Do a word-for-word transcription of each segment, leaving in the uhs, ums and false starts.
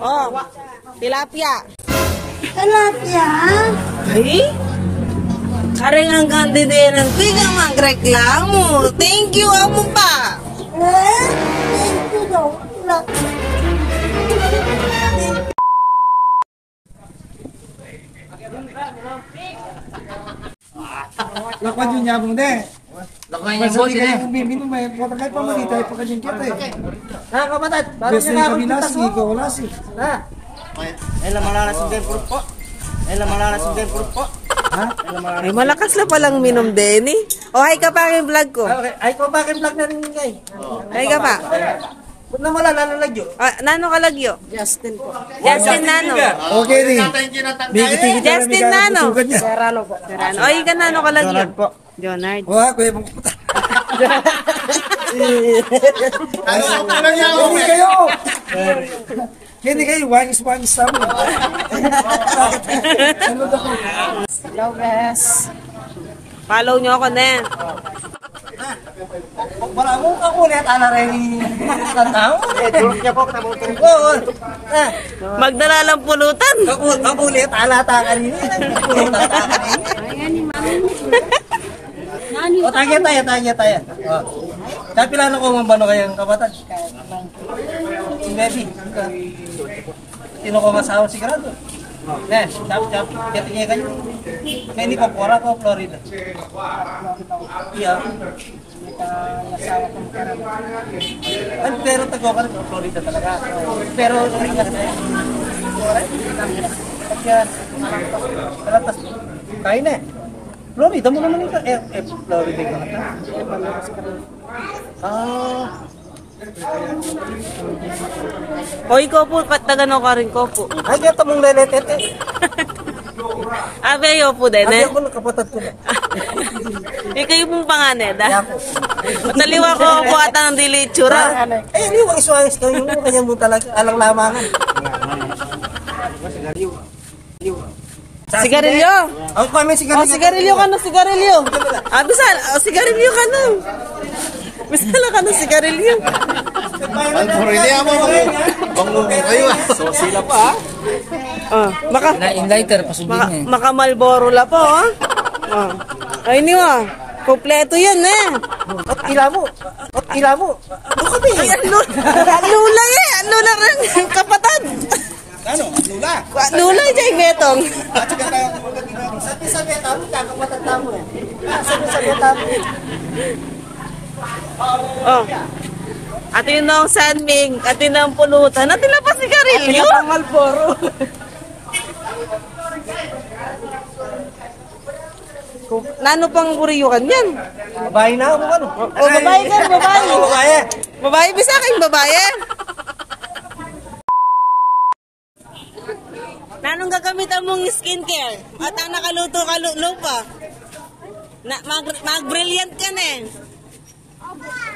Oh, tilapia. Tilapia? Ay? Karing anggang didenan ku, ika magreklamu. Thank you, amu pa. Eh? Thank you daw. Lakwan yu, nyabung de. Lakwan yu, boss, eh. Kung bibinu, may pota kay pamalita, ay pakadyang kita, eh. Ah, kapatad, baru bes na yung kabilas, ikaw wala si. Ah. Ay, la malalas yung tempo po. Ay, la malalas yung tempo po. Ha? Ay, la malalas. Ay, malakas la palang minum deni. Oh, hi ka pa aking vlog ko. Ah, okay. Ay, ko pa aking vlog na rin, guys. Hi ka pa. Ba't na wala, nanu lagyu? Ah, nanu ka lagyu? Justin po. Justin nanu? Okay, ni. Justin nanu? Serrano po. Serrano. O, ika nanu ka lagyu? Jonard po. Jonard. Wa, kuya po. Ano po lang yan? Okay kayo. Kini kayo, wangis-wangis sa amin. Hello, guys. Follow nyo ako, ne. Para mo, kakulit, ala rin. Tanda mo, eh, tulog niya po, kamutin ko. Eh. Magdala lang pulutan. Kaku-, kakulit, ala ta kanina. Pulutan ta kanina. O, tagya tayo, tagya tayo. O. Tapi lang ako, mambano kayang kapatid. Si Baby. Sino ko masawa sigurado? Ne, chap, chap, chap, tingin kayo. May ni ko, Cora ko, Florida. Iya. Ay, pero taga ko, Florida talaga. Pero, ingat na yan. Kaya, kalatas, kain eh. Florida mo naman ito. Eh, eh, Florida ka na. Ah. O, ikaw po, kat-, taga no ka rin ko po. Ay, kaya tamang leletete. Abe, yo po din, eh. Abi ako, nakapatad ko na. Ikaw yung pong panganay, da? Ako. Mataliwa ko po ata ng dili itsura. Ay, liwang iswangis kayo, kanya mo talaga, alang lamangan. Sigarilyo. Ang kami Oh, sigarilyo. Sigarilyo ka na, sigarilyo. Ah, bisan, oh, sigarilyo ka na. Bisan lang ka na, sigarilyo. Ang puro ini, amo, amo. Bango mo kayo, ah. So, sila pa, ah. Oh, maka, Na, in lighter, pasubin maka, eh. Maka Marlboro la po, ah. Oh. Ay, ni, ah. Kompleto yan, eh. At ila mo. At ila mo. Ano kami? Ay, ang lula. Ang lula, eh. Ang lula rin. Kapatad. Ano? Lula? Wa, lula, jay metong. At saka tayo, sabi-sabi tamu, kakapatad tamu eh. Sabi-sabi tamu. Oh. Atin nong sanming, atin nong pulutan, atin na pa sigarilyo. Atin na pang Marlboro. Nanu pang buri yu kanyan? Babae na ako, ano? O, babae ka, babae. Babae. Babae, bisa kayong babae. Nanung gagamitan mong skincare? At ang nakaluto ka lu-, lupa. Na, mag, mag-brilliant ka na eh.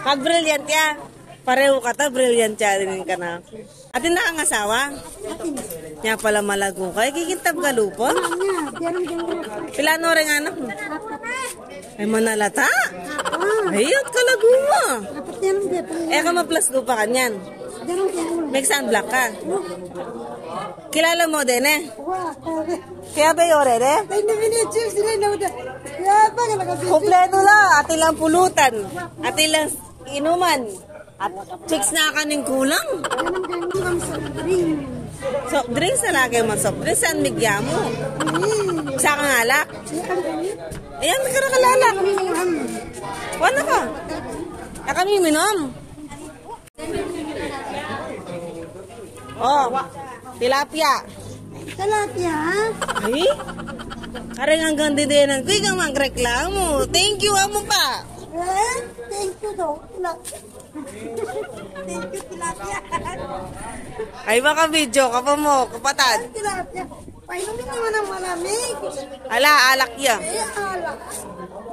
Mag-brilliant ka. Pareho ka ta, brilliant ka din ka na. Atin na kang asawa? Nya pala malago ka. Ikikintab ka lupa? Nya, biarang biarang. Pila no rin anak mo? Apat. Ay, manalata? Apat. Ay, at kalago mo. Apat yan ang biarang. Eh, ka maplas lupa kanyan. Biarang biarang. May sunblock ka. Kilala mo din eh? Wa, kaya. Kaya ba yun, eh? Ay, hindi, hindi, chips, hindi, hindi, hindi. Kaya ba, nagkabit? Kompleto la, atin lang pulutan, atin lang inuman. At chicks na kaning kulang. Ganun, ganun, ang soft drink. Soft drinks na lagi mo, soft drinks, saan migya mo? Mm. Sa kang alak? Ayan, karakalala. Ano ka? Na kami minom. Oh, tilapia. Tilapia? Ay? Kareng anggang didenan ku, ika magreklamu. Thank you, amu pa. Eh? Thank you daw. Tila-, thank you, tilapia. Ay, baka video ka pa mo, kapatad. Ay, tilapia. Painumin naman ng malamig. Ala, alak ya. Eh, alak.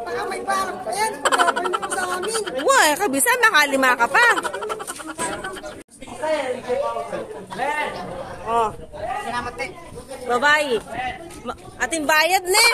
Baka may balak pa yan. Pagkabal mo sa amin. Uy, kabisa, makalima ka pa. Oh. Salamat, eh. Babae. Ma-, ating bayad na.